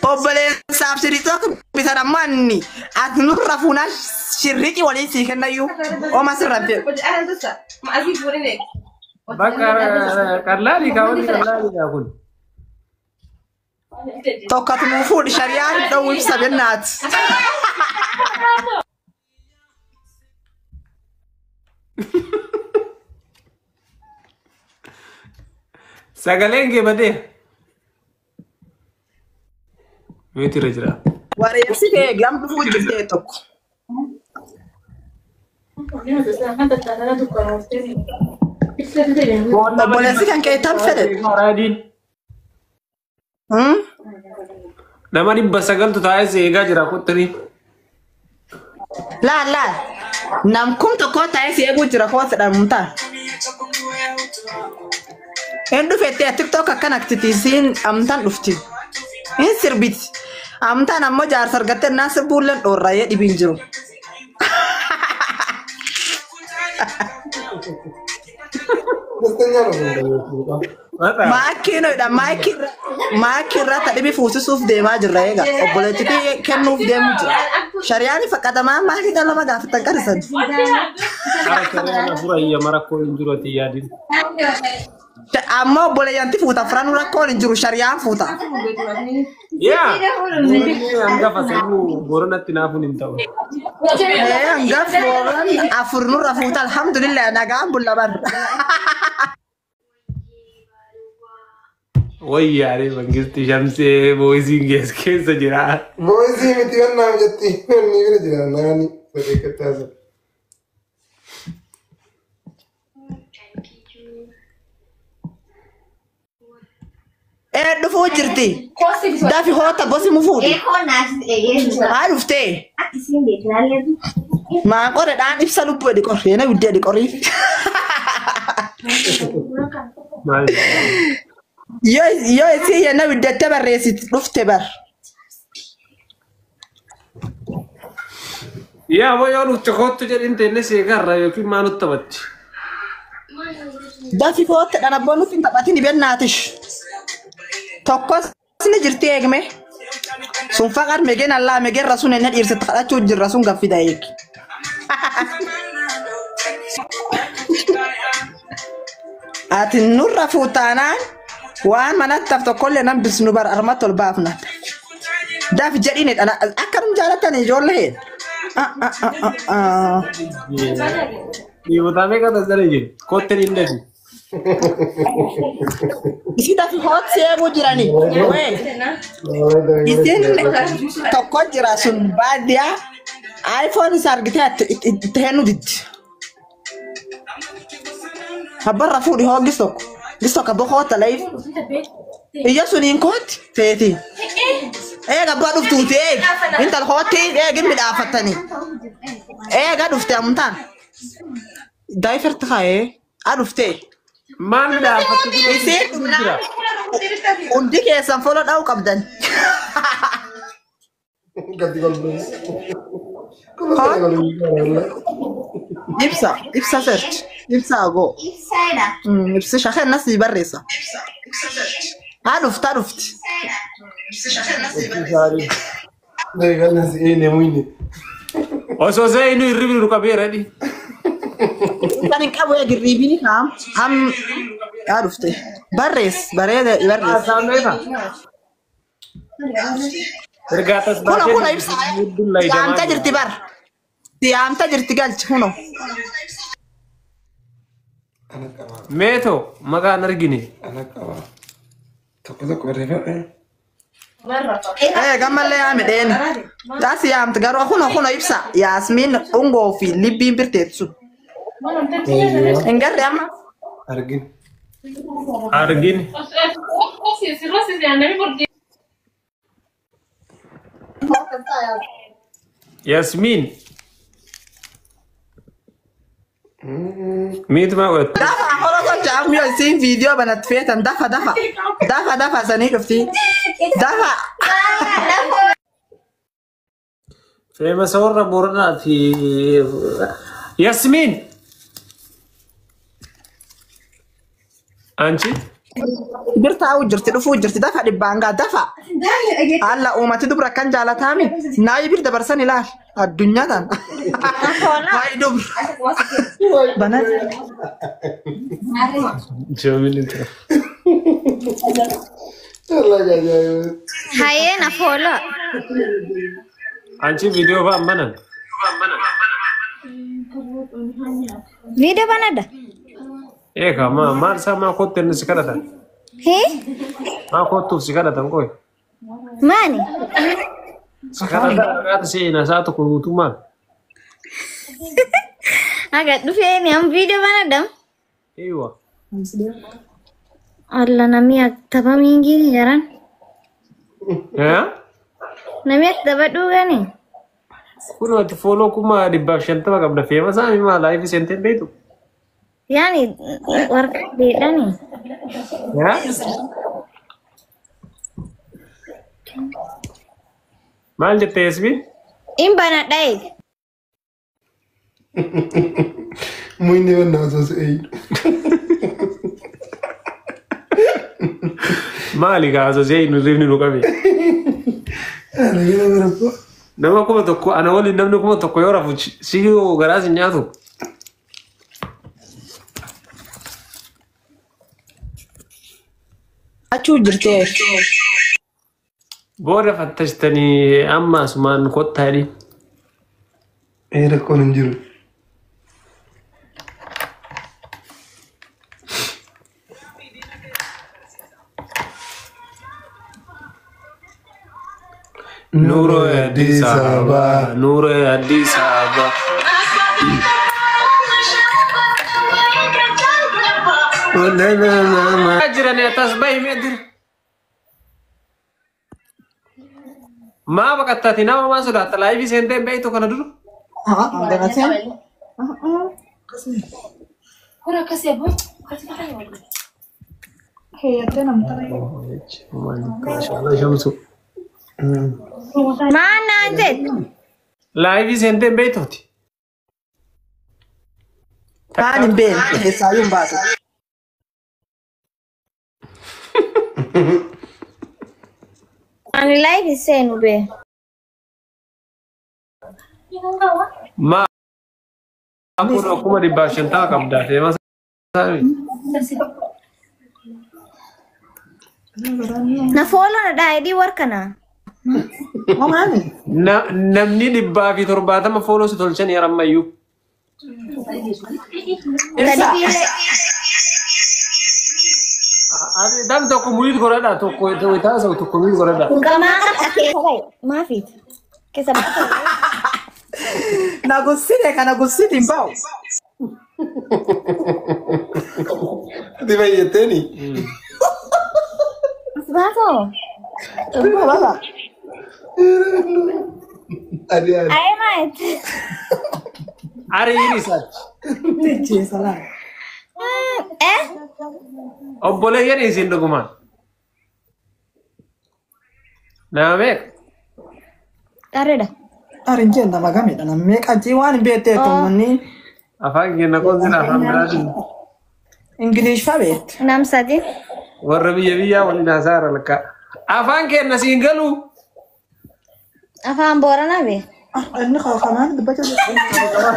Obboleessaaf shiriixoo bitan ammoo anni ati nurra fuunaa shirriqi waliin sii kennayyuu oma sirra hin fedhu. Bakka qallaali kaawwanni qallaali kun. Tokkotu nuu fuudhi shariyaan hin dhowwu ibsa bennaati. Sagaleen kee badee. Miti irra jira. Wareessi kee gam dhufuu jirtee tokko. Obboleessi kan kee tam fedhe. Raadiin. Hmm? Nama 900tu taa'ee si eegaa jira kottorii. Laal laal. Nam kum tokko taa'ee si eeguu jira koo sedhamu ta'a. Hin dhufettee TikTok akkan aktitiisiin amtaan dhufti. Hin sirbiti. Amtaan ammoo jaarsa argattee naan sirbuulleen dhoorraayee dhibiin jiru. ደስተኛ ነው እንደሚወጣ Maakii noidha. Maakii irraa tadhibi fuusisuuf deemaa jirra eega. Obboleettitii kennuuf deemu jira. Shariyaan faqqatamaa maakii kan lama gaafatan qarisan. Hara sareen afur ayyama rakkoo hin jiru ati yaadin. Ammoo obboleeyyanti fuuta furanuu rakkoon hin jiru shariyaan fuuta. Yaa! Booranni hangafa sanuu booranatti naafuun hin ta'u. Ee hangaf booran afur nurra fuuta alhamdulillah nagaan bulla barra. Wayyaaree mangisti shamsee boosiin gees keessa jira. Voisii miti gannaaf jetti inni bira jira naani sadeeqattaasa. Ee dhufuu jirti. Dafi hoota gosi mu fuudhi. Haa dhuftee. Maa qorre dhaan ibsa lubbuu edhi qorri. Ena widdee edhi qorriif. Maal? Yoo isii yenna widdeettee barreessiti dhufte bar. Yaa boo yoo dhufte kottu jedhin teenne seegarra yookiin maa nutti taphatti. Dafi kootte dhaan abboon nutti hin taphatin bennaatish. Tokkos ni jirti eegme. Sun faqar megeen allaa megeen rasuun enna dhiirsitti kadhachuu jirra sun gaffida eegi. Ati nurra fuutaanaan waan manatti af tokkollee nan bisnu bar armatti ol baafna. Dafi jedhiin dhala akkanum jaalatan ijoollee. Dhiibotaa meeqa taasisanii jiru? Kotteen hin dafi. Isi dafi hoot eeguu jirani. Wee. Isin tokko jira sun baadiyyaa iPhone isa argitee itti hennuu diddi. Abbarra fuudhi hoo gis tokko. Gis tokko abbaa koota laif. Iyya suniin kooti feeti. Eega abbaa dhuftuuti eegi. Intal kootti eegi midhaafattanii. Eega dhufte amtaan. Daayifirti kaa'ee a dhuftee. Maal midhaafattu kun Isiin dhumnaa hundi keessan foloo dha'uu qabdan. Gadi golbuun. Ibsa ibsa search ibsa agoo. Ibsi shakeen nas barreessa. Haa dhufti haa dhufti. Osoo see inni hirribni nu qabeera dhi. Kan hin qabu eegi riibini kaam am haa dhufte. Barreess bareeda barreess. Haasaan beekaa? Ergaa tas Kuno kuno ibsa. Siyaamta jirti bar. Siyaamta jirti galchi kuno. Ana qaba. Meetoo maqaan argine. Ana qaba. Tokko tokko barreeffame. Ee gammallee yaa midheen. Yaa siyaamti garuu kuno kuno ibsa. Yaasmiin dhungoo fi libbiin birteetsu. Hin garre amma. Argin. Argine. Yasmiin. Miit maa godhatte? Dafa hora tolcha amma yoo isiin viidiyoo banatti feetan dafa dafa. Dafa dafa sanii dhufti. Dafa. Feemasa warra Booranaati. Yasmiin. Anchi? Bir taa'uu jirti dhufuu jirti dafa dhibbaan gaa dafa. Alla uummati dubra akkan jaalataami naayi bir dabarsan ilaal addunyaa tan. Waa'ee dubra. Banaa. Hayyee na fooloo. Anchi viidiyoo fa'aan banan. Viidiyoo banadha. Eegaa maal isaa maa kottu inni si kadhatan? Hee? Maa kottuuf si kadhatan qoy? Maani? Si kadhatan dhaqaata seenaa isaa tokko guutuu maal? Aga dhufeeni am viidiyoo banadha. Eeywa. Alla namni tapha miingiini jaran. Haa? Namni akka tapha dhuugani. Kun ati fooloo 150,000 qabda feema isaa mimaa laayifii seenteen beektu? Yaani warqa beedhani. Haa? Maal jettee Yasmin? In banadha eega. Muyni bannaa osoo si'eeyyu. Maali gaa osoo si'eeyyu rifni nu qabe? Nama 1000 ana waliin namni 1000 yoo rafu si garaa si nyaatu. Achuu jirtee. Booda fattashtanii amma asumaan kottaa jedhi. Ee rakkoon hin jiru. Nuuroo Addis Ababa, Nuuroo Addis Ababa. Jiranii tas bahi mee dira. Maa baqattaati nama maa sodaatta laayifii seentee beektu kana dura. Haa, dagateen. Heeyyatee namtara. Maal naan jettu? Laayifii seentee beektuuti. Kaan hin beekne keessaayyuu hin baatu. Ani laayifii seenu bee. Maa kun 150,000 qabda feema saami. Na fooloo na dhaayidii warqana. Maali? Namni 170 fooloo si tolchan yarammayyuu. Gadi fiilee. Dam tokko muyit godhadha tokko taasisa tokko muyit godhadha. Gamaa keessa bahe maafiit? Keessa bahe. Na gussite kana gussite hin bahu. Ati fayyatteeni? As baasoo? Baba. Adi adi. Ayee maayit? Ariin isaati. Jecha laa. Eh? Obboleeyyan isin dhugumaan. Nama meeqa? Qarreedha. Arin jeen nama gamidha nama meeqa jii waan hin beekte tummanni Afaan keenya qoonsina afaan biraatiin. Ingilish fa beekte. Nam sadi. Warra biyya biyyaa waliin haasaara lakkaa. Afaan keenya siin galu. Afaan Booranaa bee. Inni kamaan dubbachuu jira.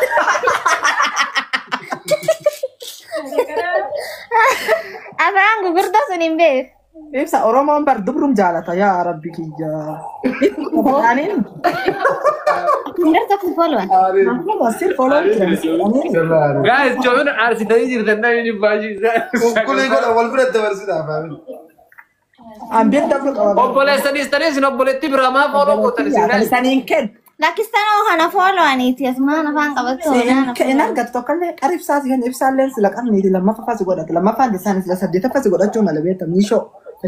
Afaan gugurdaa sun hin beeku. Ibsa Oromoon bar dubrum jaalata yaa rabbi kiyya. Aniin Hundar tokko fooloo. sir follow jiran. Guys, joon arsitanii jirtan namni baay'ee. Qulqullee godha wal bira dabarsita afaan. An bir dabru qaba. Obboleessanis ta'ee isin obboleetti biraa maa fooloo gootan isin guys? Saniin kenn. Lakkistanoo kana fooloo aniiti asumaan afaan qabattu Hin argattu tokkollee qara ibsaas kan ibsaallee sila qabniiti lammaffaa si godhate lammaffaan isaan sila saddeetaffaa si godhachuu mala beekta miishoo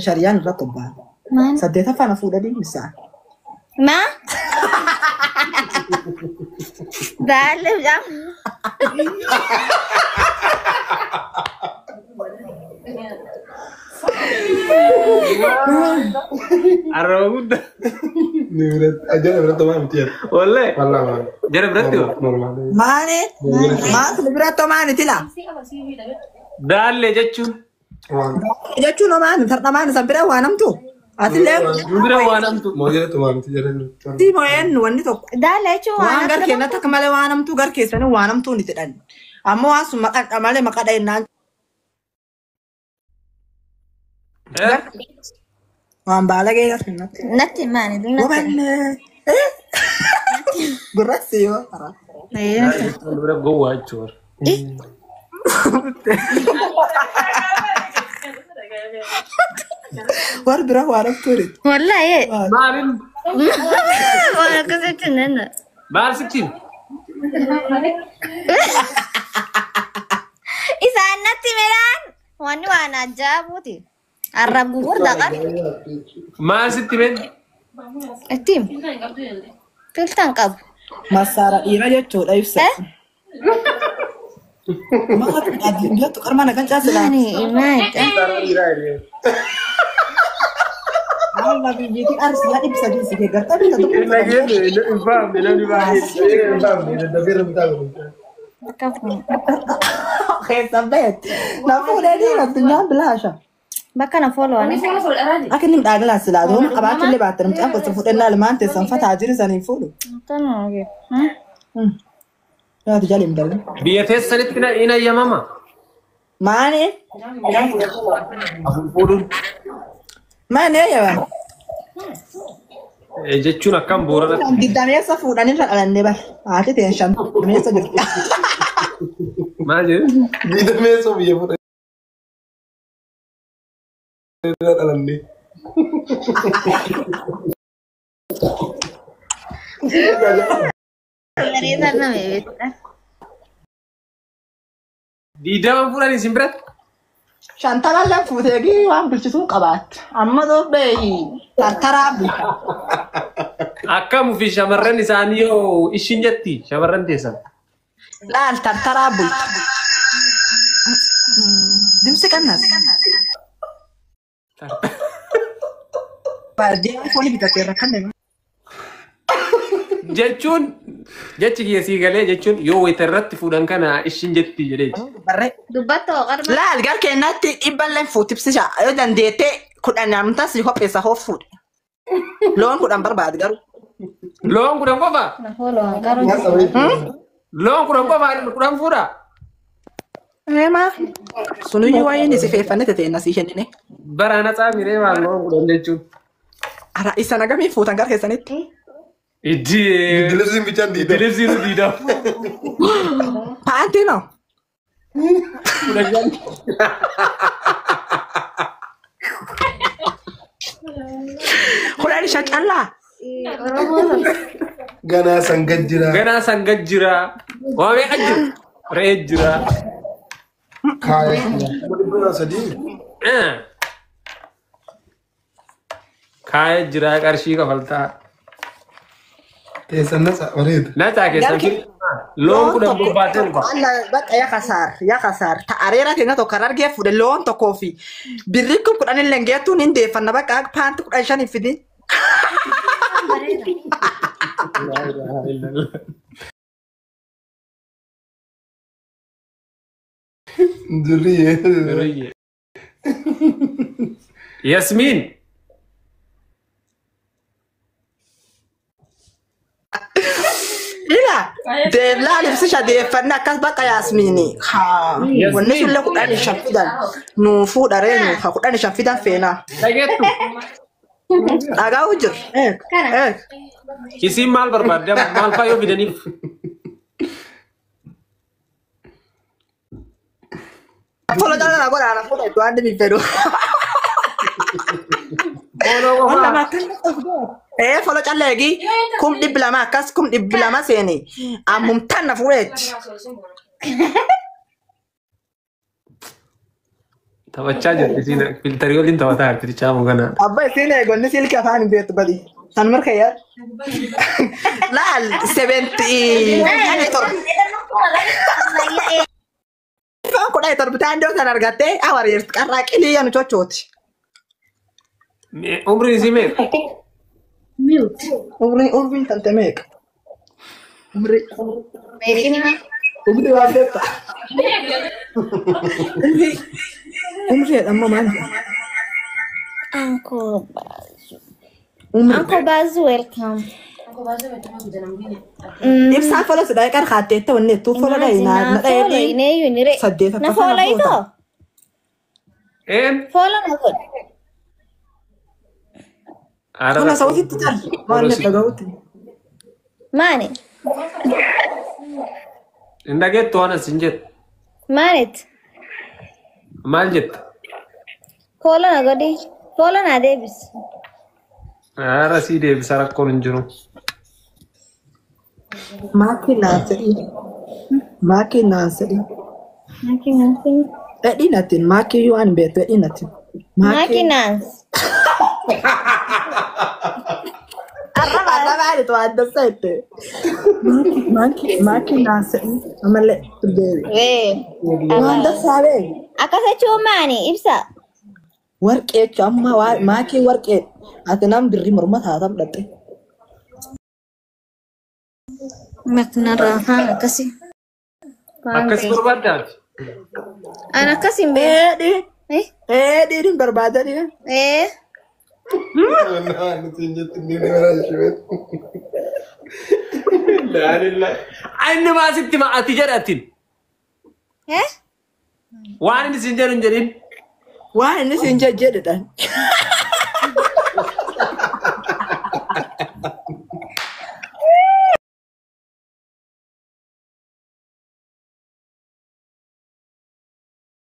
shariyaan irratti obba'a. Maal? Saddeetaffaa na fuudhanii ibsaa. Ma? Daalle jam. Arraba guddaa. Ni biratti ajara biratti homaa miti jedha. Wallee. Wallah maal. Jara biratti hoo? Normaal. Maali? Maali biratti maali tila? Daallee jechuun. Waan. Jechuun homaan tardhamaan isan bira waa namtu. Atillee Nu bira waan hamtu. Mooyyeetu tumaamti jala jirtu. moo'een wanni tokko. Daala jechuun Waan waan gar keenyatti akka malee waan hamtuu gar keessanii waan hamtuu ni jedhan. Ammoo waan sun maqaa malee maqaa dhahennaan Eh? waan baalagee gar keenyatti. Natti maani natti. Gobanne. Gurraassi yoo karaa. Nu bira gowwaa jechuudha. Warri biraa waan hamtuu ni. Wallahi. Maaliin Waan akkasitti nanna. maal sitti himi? Isaan natti midhaan wanni waan ajaa'ibuuti. Arrab gugurdaa qabu. Maal sitti himeen? Ittiin filtan qabu. Massaara dhiira jechuudha ibsa. Eh? Maal jettu qarma nagan caasilaa. Maani maali? Amma biyyiitiin arsiyaa dhibsa geesse gartaa bita tokko. Dhageenye hin fahamne namni baay'een. Hin fahamne daddafee irra bitaa. Keessa beet. Na fuudhee dhiira addunyaan bilaasha. Bakka na fooloo ani. Akka inni midhaagilaa silaa doon qabaachuu baattan mucaan gosa fuudhennaa ilmaan teessan fataa jiru saniin fuudhu. Yaati jala hin bal'in. Biyya teessanitti hin ayyamama. Maani? Afur fuudhuun. Maani eeyyama? Jechuun akkam booranatti. Giddameessa fuudhanirra dhalannee bara. Haati teen shantameessa jirti. Maal jedhu? Diidameessoo biyya fuudhee dhalanne. Bareedaa nama beektaa. Diidama fuudhan isin biratti? Shantamallee fuutee waan bilchituu qabaatte. Amma doobbee tartaraa bulcha. Akkam fi shamarran isaanii yoo ishiin jetti shamarran teessan. Laal tartaraa bulcha. Dimsi qannas. Baadiyyaa foonii bitateerra kan deema. Jechuun jechi kiyya sii galee jechuun yoo wayita irratti fuudhan kana ishiin jetti jedheeti. Barree. Dubbattoo qarma. Laal gar keenyatti dhibballee fuutibsisha yoo dandeette kudhan namtas si qopheessa hoof fuudhe. Loon kudhan barbaade garuu. Loon kudhan qofa? Na fooloo garuu. Loon kudhan qofa kudhan fuudha? Eemaa. Sunuyyuu waa'ee si feeffanne ta'e na sii kennine. Bara na xaamiree waan loon kudhan jechuun. Ara isa nagamii fuutan gar keessanitti. Iddi. Dilibsiin bichaan diidama. Dilibsiin diidama. Paantii noo. Kudha shan. Kudhan shan callaa. Oromoo. Ganaa sangaa jira. Ganaa sangaa jira. Waa meeqa jira? Re'ee jira. Kaaya. Dhibba sadii. Kaaya jira qarshii kafaltaa. Teessan nasa bareeda. Nacaa keessan loon kudhan bobbaatee dhufa. Bakka yaa kasaar yaa kasaar ta'areera keenya tokko kan argee fuudhe loon tokkoo fi birri kun kudhan illee geettuun hin deeffanna bakka paanti kudhan shan hin fidin. Durriyyee. Durriyyee. Yasmiin. Ila deeblaa ibsisha deeffanne akkas bakka Yaasmiini. Wanni sullee kudhan shan fidan nuu fuudha reenu haa kudhan shan fidan feenaa. Dhageettu. Dhagaa jir. Isiin maal barbaadde maal fa'aa yoo fidaniif? Follow jala na godha na fuudha iddoo adda fedhu. Follow calla eegi kum dhibbi lama akkas kum dhibbi lama seeni ammumtaan na fuudheetti. Taphachaa jirti isiin filtarii waliin taphataa jirti caamu kana. Abba isiin eegonni silkii afaan hin beektu badi. San marka yaa. Laal seventy torba. Kudha torba ta'an dhiyoo san argattee awariirti qarraa qilii yanu chochooti. Umriin isii meeqa? Mute. Umriin umriin tante meeqa? Umrii. Meeqini? Umrii waan beekta. Umrii. Umrii amma maal? Uncle Bazu. Umrii. Uncle Bazu, welcome. Ibsaan follow si dhahee qarqaatteetta wanni jettuu follow dhahee Na na follow dhahee ineeyyu ni re. saddeet Na follow itoo? Een? Follow na godhi. Ara Kuna sauti tar waan dhaga'utti. Maani? Hin dhageettu waan asin jettu. Maanit? Maal jetta? Follow na godhi. Follow na deebisi. Ara sii deebisa rakkoon hin jiru. Maakii naan sedhi. Maakii naan sedhi. Maaki naansi. Dhedhii natin maakii yoo ani beektu dhedhii natin. Maaki naansi. Arraba arraba waan dansa jette. Maakii maakii naan sedhi amallee deebi. Wee. Waan dansaa bee. Akkas jechuun maani ibsa? Warqee jechuun amma maakii warqee ati nam birrii morma taatam dhatte. Maknarraa haa akkasi. Akkas barbaaddaati. An akkas hin beeku. Dheedhii dheedhii hin barbaadanii. Ee. Inni maasitti ma ati jedhatin. Eh? Waan inni siin jedhu hin jedhin. Waan inni siin jedhedhaan.